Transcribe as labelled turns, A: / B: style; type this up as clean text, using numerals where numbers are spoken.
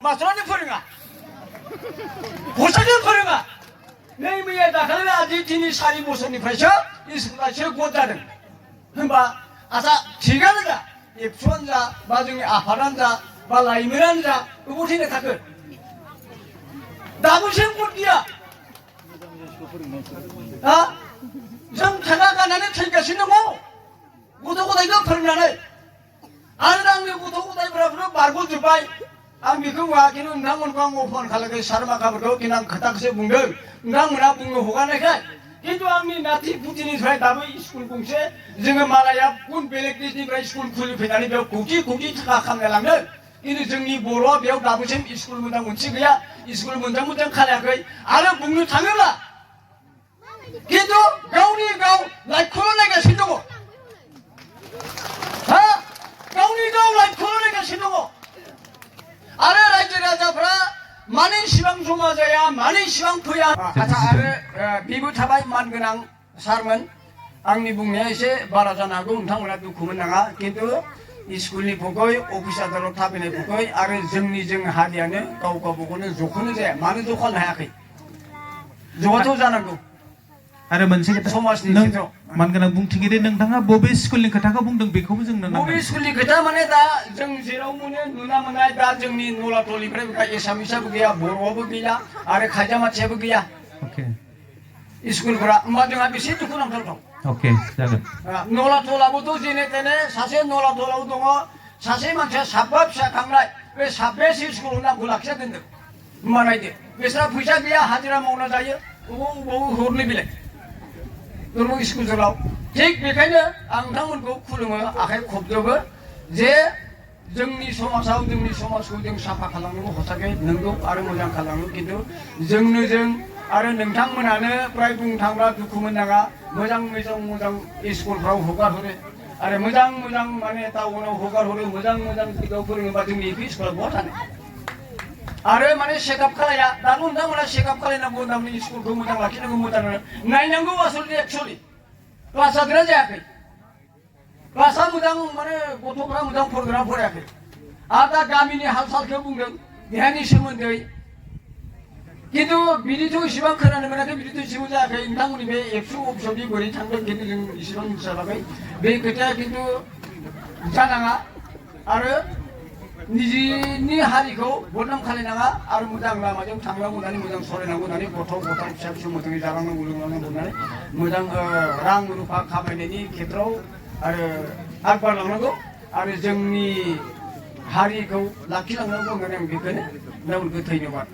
A: 마스터한테 버려가. 고사를 버려가. 내 미에 다가를 아직 지니 사리 모습이 벌써 이스라 최고자는. 흠바 아사 지가르자. 이 수원자 마중에 아파란자 말라이미란자 그곳이네 다그. 나무생 꼴기야. 아? 좀 다가가나는 저희가 신는 거. 고도고다 이거 버리나네. 아르랑네 고도고다 이거라 말고 주바이. 아미 그 와기는 남은 광고 폰 갈라게 사르마 가버고 그냥 그닥세 붕들 남은아 붕고 호가네가 কিন্তু আমি নাতি পুতিনি ধরে দাবি স্কুল গংसे जोङो मालाया गुन बेलेग देशनिफ्राय स्कुल खुलिफैनानै बेयाव कोटि कोटि थाखा खामना लांनो কিন্তু जोंनि बर'आ बेयाव दाबोसिम स्कुल मोजां मोनसे गैया स्कुल मोजां खालायाखै आरो बुंनो थाङोब्ला কিন্তু गावनि गाव लाइफखौल' नायगासिनो दङ हा गावनि गाव लाइफखौल' नायगासिनो दङ आरो रायजो राजाफ्रा माने इसिबां जमा जाया माने इसिबां फैया आच्छा आरो बेबो थाबाय मानगोनां सारमोन आंनि बुंनाया एसे बारा जानो हागौ नोंथांमोना दुखु मोननाङा खिन्थु स्कुलनि फगै अफिस आदालताव थाफैनाय फगै आरो जों हारियानो गाव गावबागावनो जखौनो जाया मानो जखानो हायाखै ज'आथ' जानांगौ
B: आरो मोनसे खोथा
A: समाजनि खेत्रआव
B: मानगोनां बुंथिगिरि नोंथाङा बबे स्कुलनि खोथाखौ बुंदों बेखौबो जोंनो नांगौ
A: बबे स्कुलनि खोथा माने दा जों जेराव मोनो नुना मोननाय दा जोंनि नलाटलिनिफ्राय एसामिसाबो गैया बर'आबो गैया आरो खायजा मानसियाबो गैया
B: अके
A: स्कुलफोरा होमबा जोंहा बेसे दुखु नांथावथाव
B: अके जागोन
A: नलाटलाबोथ' जेने तेने सासे नलाटलाव दङ सासे मानसिया साबा फिसा खांनाय बे साबेसे स्कुलाव नामखौ लाखिना दोनदों होमबा नायदो बिस्रा फैसा गैया हाजिरा मावना जायो बबाव हरनो बिलाय दुर्बल स्कुल जोलाव थिग बेखायनो आं नोंथांमोनखौ खुलुमो आखाइ खबजोबो जे जोंनि समाजाव जोंनि समाजखौ जों साफा खालामनांगौ हसाखै नंगौ आरो मोजां खालामो खिन्थु जों आरो नोंथांमोनानो प्राय बुंनो थांब्ला दुखु मोननाङा मोजां स्कुलफ्राव हगार हरो आरो मोजां माने टाउनाव हगार हरो मोजां जायगायाव फोरोङोबा जोंनि एल पि स्कुला बहा थानो आरो माने चेकआप खालाया दाबो नोंथांमोना चेकआप खालायनांगौ नोंथांमोननि स्कुलखौ मोजां लाखिनांगौ मोजां नायनांगौ आसलथे एक्चुअलि क्लास जादोंना जायाखै क्लासा मोजां माने गथ'फ्रा मोजां फरायग्रा फरायाखै आरो दा गामिनि हाल सालखौ बुंदों देहानि सोमोन्दै खिन्थु बिदिथ' इसेबां खोनानो मोनाखै बिदिथ' इसेबां जायाखै नोंथांमोननि बे एबसु अफिसावदि बोरै थांदों खिन्थु जों इसेबां मिथियाखै बे खोथाया खिन्थु जानाङा आरो निजिनि हारिखौ बदनाम खालायनाङा आरो मोजां लामाजों थांनांगौ होननानै मोजां सरायनांगौ होननानै गथ' गथाय फिसा फिसौ मोजाङै जालांनांगौ लोंलांनांगौ होननानै मोजां रां रुफा खामायनायनि खेत्रआव आरो आगबारलांनांगौ आरो जोंनि हारिखौ लाखिलांनांगौ होननानै आं बेखौनो नोंथांमोनखौ धन्यबाद